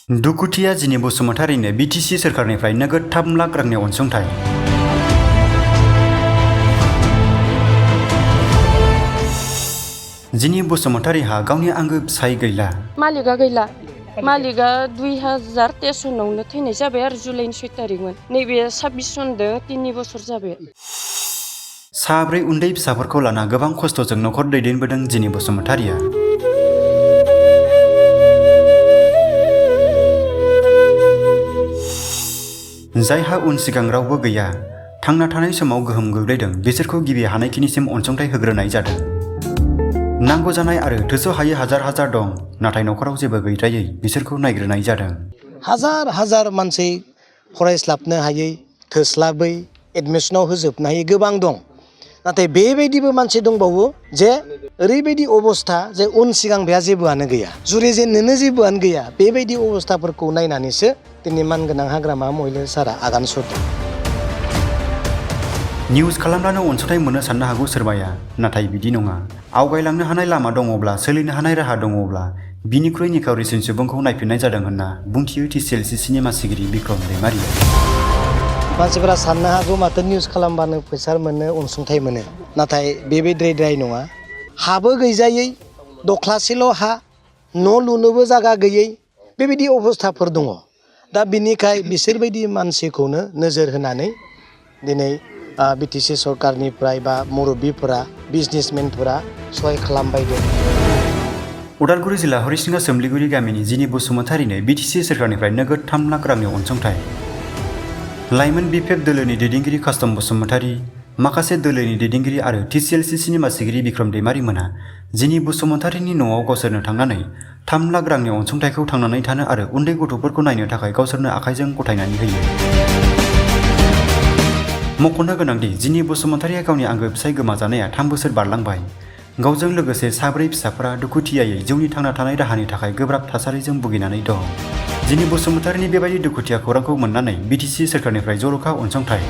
दुखुथिया जिनि बसुमतारिनो बिटिसि सोरखारनिफ्राय नोगोद 3 लाख रांनि अनसुंथाइ। जिनि बसुमतारिहा गावनि आंगो फिसाय गैला। मालिका गैला। मालिका 2023 सनावनो थैनाय जाबाय आरो जुलाइनि 6 तारिखमोन। नैबे 26 सनदो 3 बोसोर जाबाय। साब्रै उन्दै फिसाफोरखौ लाना गोबां खस्थ'जों नखर दैदेनबोदों जिनि बसुमतारिया। जायहा उन सिगां रावबो गैया, थांना थानाय समाव गोहोम गोग्लैदों बिसोरखौ गिबि हानायखिनिसिम अनसुंथाइ होग्रोनाय जादों। नांगौ जानाय आरो थोस' हायै हाजार दं, नाथाय नखराव जेबो गैद्रायै बिसोरखौ नायग्रोनाय जादों। हाजार मानसि फरायस्लाबनो हायै, थोस्लाबै, एडमिसनाव होजोबनो हायै गोबां दं। नाथाय बेबायदिबो मानसि दंबावो जे ओरैबायदि अबस्था जे उन सिगां बेहा जेबोआनो गैया, जुरिजेननोनो जेबोआनो गैया। बेबायदि अबस्थाफोरखौ नायनानैसो दिनै मानगोनां हाग्रामा महिला सारा आगान सुरदों। निउज खालामब्लानो अनसुंथाइ मोननो साननो हागौ सोरबाया, नाथाय बिदि नङा। आवगायलांनो हानाय लामा दङब्ला, सोलिनो हानाय राहा दङब्ला बिनिख्रुइ निखावरिसिन सुबुंखौ नायफिननाय जादों होनना बुंथियो TCLCनि मासिगिरि बिक्रम दैमारिया। मानसिफोरा साननो हागौ माथो निउज खालामबानो फैसा मोनो, अनसुंथाइ मोनो। नाथाय बेबायदिद्राय नङा। हाबो गैजायै, दख्लासेल' हा, न' लुनोबो जागा गैयै बेबायदि अबस्थाफोर दङ। दा बिनिखाय बिसोरबायदि मानसिखौनो नोजोर होनानै दिनै बिटिसि सरकारनिफ्राय बा मुरब्बिफोरा, बिजनेसमेनफोरा सहाय खालामबायदों। उदालगुरि जिल्ला हरिसिंगा सोमलिगुरि गामिनि जिनि बसुमतारिनो बिटिसि सोरखारनिफ्राय नोगोद 3 लाख रांनि अनसुंथाइ। लाइमोन बिफेक दोलोनि दैदेनगिरि कास्टम बसुमतारि, माखासे दोलोनि दैदेनगिरि आरो TCLCनि मासिगिरि बिक्रम दैमारिमोना जिनि बसुमतारिनि न'आव गावसोरनो थांनानै 3 लाख रांनि अनसुंथाइखौ थांनानै थानो आरो उन्दै गथ'फोरखौ नायनो थाखाय गावसोरनो आखाइजों गथायनानै होयो। मख'नो गोनांदि जिनि बसुमतारिया गावनि आंगो फिसाय गोमाजानाया 3 बोसोर बारलांबाय। गावजों लोगोसे साब्रै फिसाफोरा दुखुथियायै जिउनि थांना थानाय राहानि थाखाय गोब्राब थासारिजों भुगिनानै दं। जिनि बसुमतारिनि बेबायदि दुखुथिया खौरांखौ मोननानै बिटिसि सोरखारनिफ्राय जर'खा अनसुंथाइ।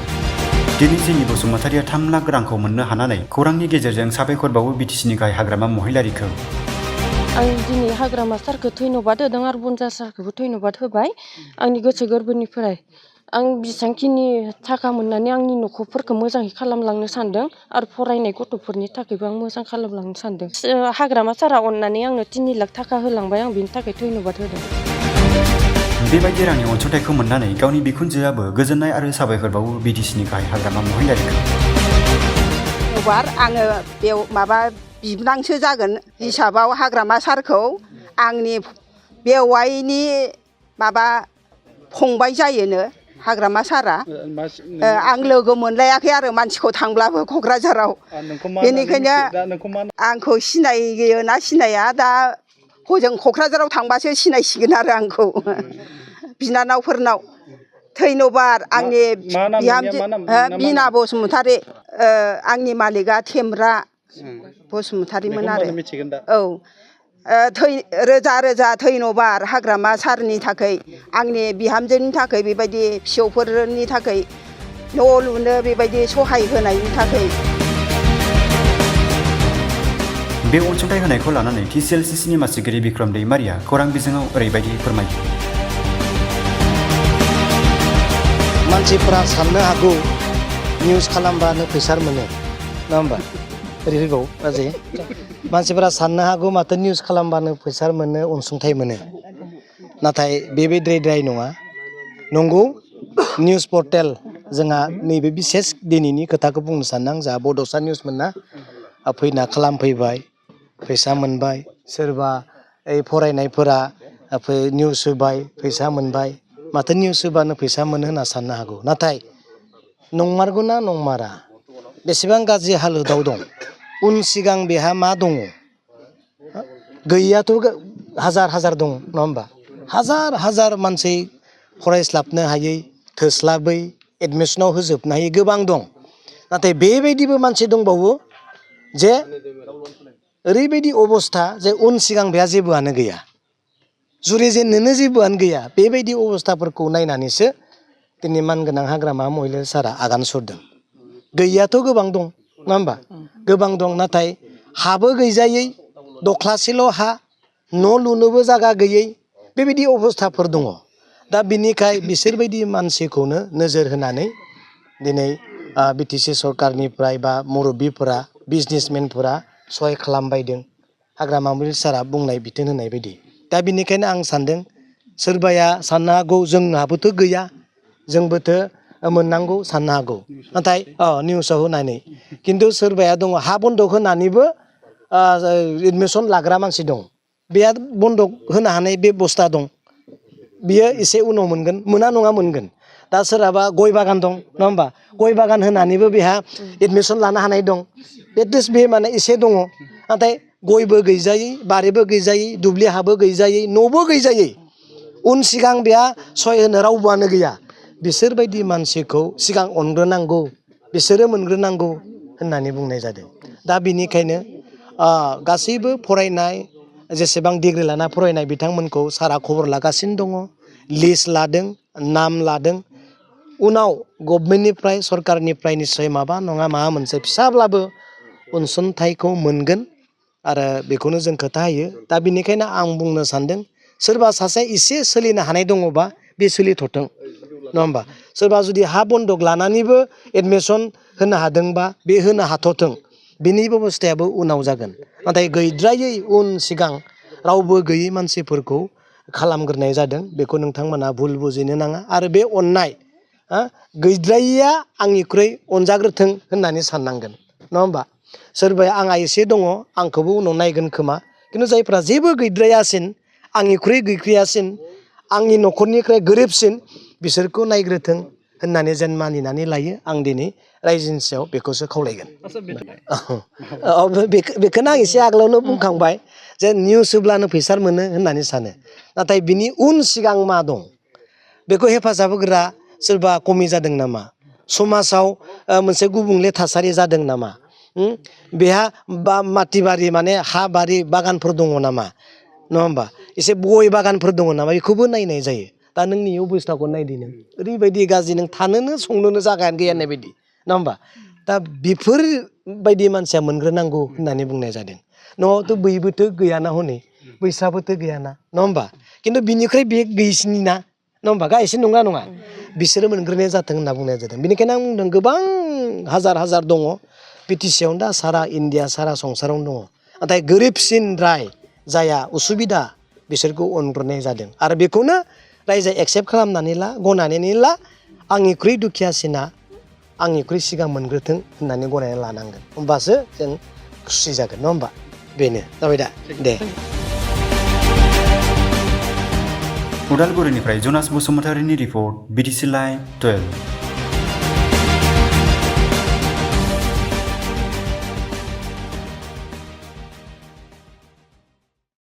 दिनै जिनि बसुमतारिया 3 लाख रांखौ मोननो हानानै खौरांनि गेजेरजों साबायखर बावो बिटिसिनि गाहाय हाग्रामा महिलारिखौ। आं दिनै हाग्रामा सारखौ धन्यबाद होदों आरो बनजार सारखौबो धन्यबाद होबाय आंनि गोसो गोरबोनिफ्राय। आं बेसेबांखिनि थाखा मोननानै आंनि न'खरफोरखौ मोजाङै खालामलांनो सानदों आरो फरायनाय गथ'फोरनि थाखायबो आं मोजां खालामलांनो सानदों। हाग्रामा सारा अननानै आंनो 3 लाख थाखा होलांबाय, आं बिनि थाखाय धन्यबाद होदों। बेबायदि रांनि अनसुंथाइखौ मोननानै गावनि बिखुनजोआबो गोजोननाय आरो साबायखर बावो बिटिसिनि गाहाय हाग्रामा महिलारिखौ। आङो बेयाव माबा बिबोनांसो जागोन हिसाबाव हाग्रामा सारखौ आंनि बेवाइनि माबा फंबाय जायोनो हाग्रामा सारा। आं लोगो मोनलायाखै आरो मानसिखौ थांब्लाबो क'क्राझाराव। बेनिखायनो आंखौ सिनायो ना सिनाया दा हजों क'क्राझाराव थांबासो सिनायसिगोन आरो आंखौ बिनानावफोरनाव। धन्यबाद आंनि बिहामजो बिना बसुमतारि, आंनि मालिकआ थेमब्रा बसुमतारिमोन आरो। औ, रोजा धन्यबाद हाग्रामा सारनि थाखाय, आंनि बिहामजोनि थाखाय बेबायदि फिसौफोरनि थाखाय न' लुनो बेबायदि सहाय होनायनि थाखाय। बे अनसुंथाइ होनायखौ लानानै TCLCनि मासिगिरि बिक्रम दैमारिया खौरां बिजोङाव ओरैबायदि फोरमायो। मानसिफोरा साननो हागौ निउज खालामबानो फैसा मोनो, नङा होमबा? ओरै फैबाव बाजै। मानसिफोरा साननो हागौ माथो निउज खालामबानो फैसा मोनो, अनसुंथाइ मोनो। नाथाय बेबायदिद्राय नङा। नंगौ, निउज पर्टेल जोंहा नैबे बिसेस दिनैनि खोथाखौ बुंनो सानदों आं। जोंहा बड'सा निउस मोनना फैना खालामफैबाय, फैसा मोनबाय। सोरबा फरायनायफोरा निउस होबाय, फैसा मोनबाय। माथो निउस होबानो फैसा मोनो होनना साननो हागौ। नाथाय नंमारगौ ना नंमारा? बेसेबां गाज्रि हालोदाव दं, उन सिगां बेहा मा दङ? गैयाथ' हाजार दं, नङा होमबा? हाजार मानसि फरायस्लाबनो हायै, थोस्लाबै, एडमिसनाव होजोबनो हायै गोबां दं। नाथाय बेबायदिबो मानसि दंबावो जे ओरैबायदि अबस्था जे उन सिगां बेहा जेबोआनो गैया, जुरिजेननोनो जेबोआनो गैया। बेबायदि अबस्थाफोरखौ नायनानैसो दिनै मानगोनां हाग्रामा महिला सारा आगान सुरदों। गैयाथ' गोबां दं, नङा होमबा? गोबां दं, नाथाय हाबो गैजायै, दख्लासेल' हा, न' लुनोबो जागा गैयै बेबायदि अबस्थाफोर दङ दा बिनिखाय बिसोरबायदि मानसिखौनो नोजोर होनानै दिनै बिटिसि सरकारनिफ्राय बा मुरब्बिफोरा बिजनेसमेनफोरा सहाय खालामबायदों हाग्रामा सारा बुंनाय बिथोन होनाय बायदि दा बिनिखायनो आं सानदों सोरबाया साननो हागौ जोंहाबोथ' गैया जोंबोथ' मोननांगौ साननो हागौ नाथाय निउसाव होनानै खिन्थु सोरबाया दङ हा बन्दक होनानैबो एडमिसन लाग्रा मानसि दं बेहा बन्दक होनो हानाय बेबस्था दं बियो एसे उनाव मोनगोन मोना नङा मोनगोन दा सोरहाबा गय बागान दं नङा होमबा गय बागान होनानैबो बेहा एडमिसन लानो हानाय दं एटलिस्ट बे माने एसे दङ नाथाय गयबो गैजायै बारिबो गैजायै दुब्लि हाबो गैजायै न'बो गैजायै उन सिगां बेहा सहाय होनो रावबोआनो गैया बिसोरबायदि मानसिखौ सिगां अनग्रोनांगौ बिसोरो मोनग्रोनांगौ होननानै बुंनाय जादों दा बिनिखायनो गासैबो फरायनाय जेसेबां डिग्रि लाना फरायनाय बिथांमोनखौ सारा खबर लागासिनो दङ लिस्ट लादों नाम लादों उनाव गभर्नमेन्टनिफ्राय सरकारनिफ्राय निस्सय माबा नङा माबा मोनसे फिसाब्लाबो अनसुंथाइखौ मोनगोन आरो बेखौनो जों खोथा होयो दा बिनिखायनो आं बुंनो सानदों सोरबा सासे एसे सोलिनो हानाय दङबा बे सोलिथथों नङा होमबा सोरबा जुदि हा बन्दक लानानैबो एडमिसन होनो हादोंबा बे होनो हाथ'थों बिनि बेबस्थायाबो उनाव जागोन नाथाय गैद्रायै उन सिगां रावबो गैयै मानसिफोरखौ खालामग्रोनाय जादों बेखौ नोंथांमोना भुल बुजिनो नाङा आरो बे अननाय गैद्रायैया आंनिख्रुइ अनजाग्रोथों होननानै साननांगोन नङा होमबा सोरबाया आंहा एसे दङ आंखौबो उनाव नायगोन खोमा खिन्थु जायफ्रा जेबो गैद्रायासिन आंनिख्रुइ गैख्रियासिन आंनि न'खरनिफ्राय गोरिबसिन बिसोरखौ नायग्रोथों होननानै जेन मानिनानै लायो आं दिनै रायजोनि सायाव बेखौसो खावलायगोन बेखौनो आं एसे आगोलावनो बुंखांबाय जे निउस होब्लानो फैसा मोनो होननानै सानो नाथाय बिनि उन सिगां मा दं बेखौ हेफाजाब होग्रा सोरबा कमि जादों नामा समाजाव मोनसे गुबुंले थासारि जादों नामा बेहा माथि बारि माने हा बारि बागानफोर दङ नामा नङा होमबा एसे गय बागानफोर दङ नामा बेखौबो नायनाय जायो दा नोंनि अबस्थाखौ नायदो नों ओरैबायदि गाज्रि नों थानोनो संनोनो जागायानो गैया होननाय बायदि नङा होमबा दा बेफोरबायदि मानसिया मोनग्रोनांगौ होननानै बुंनाय जादों न'आवथ' बैबोथ' गैयाना हनै बैसाबोथ' गैयाना नङा होमबा खिन्थु बिनिख्रुइ बे गैसिनि ना नङा होमबा गायसिन नङा नङा बिसोरो मोनग्रोनाय जाथों होनना बुंनाय जादों बेनिखायनो आं बुंदों गोबां हाजार दङ बिटिसियावनो दा सारा इण्डिया सारा संसारावनो दङ नाथाय गोरिबसिन राय जाया उसुबिदा बिसोरखौ अनग्रोनाय जादों आरो बेखौनो रायजोआ एक्सेप्ट खालामनानै ला गनायनानै ला आंनिख्रुइ दुखियासिना आंनिख्रुइ सिगां मोनग्रोथों होननानै गनायनानै लानांगोन होमबासो जों खुसि जागोन नङा होमबा बेनो जाबाय दा दे उदालगुरिनिफ्राय जनास बसुमतारिनि रिपर्ट BTC Live 12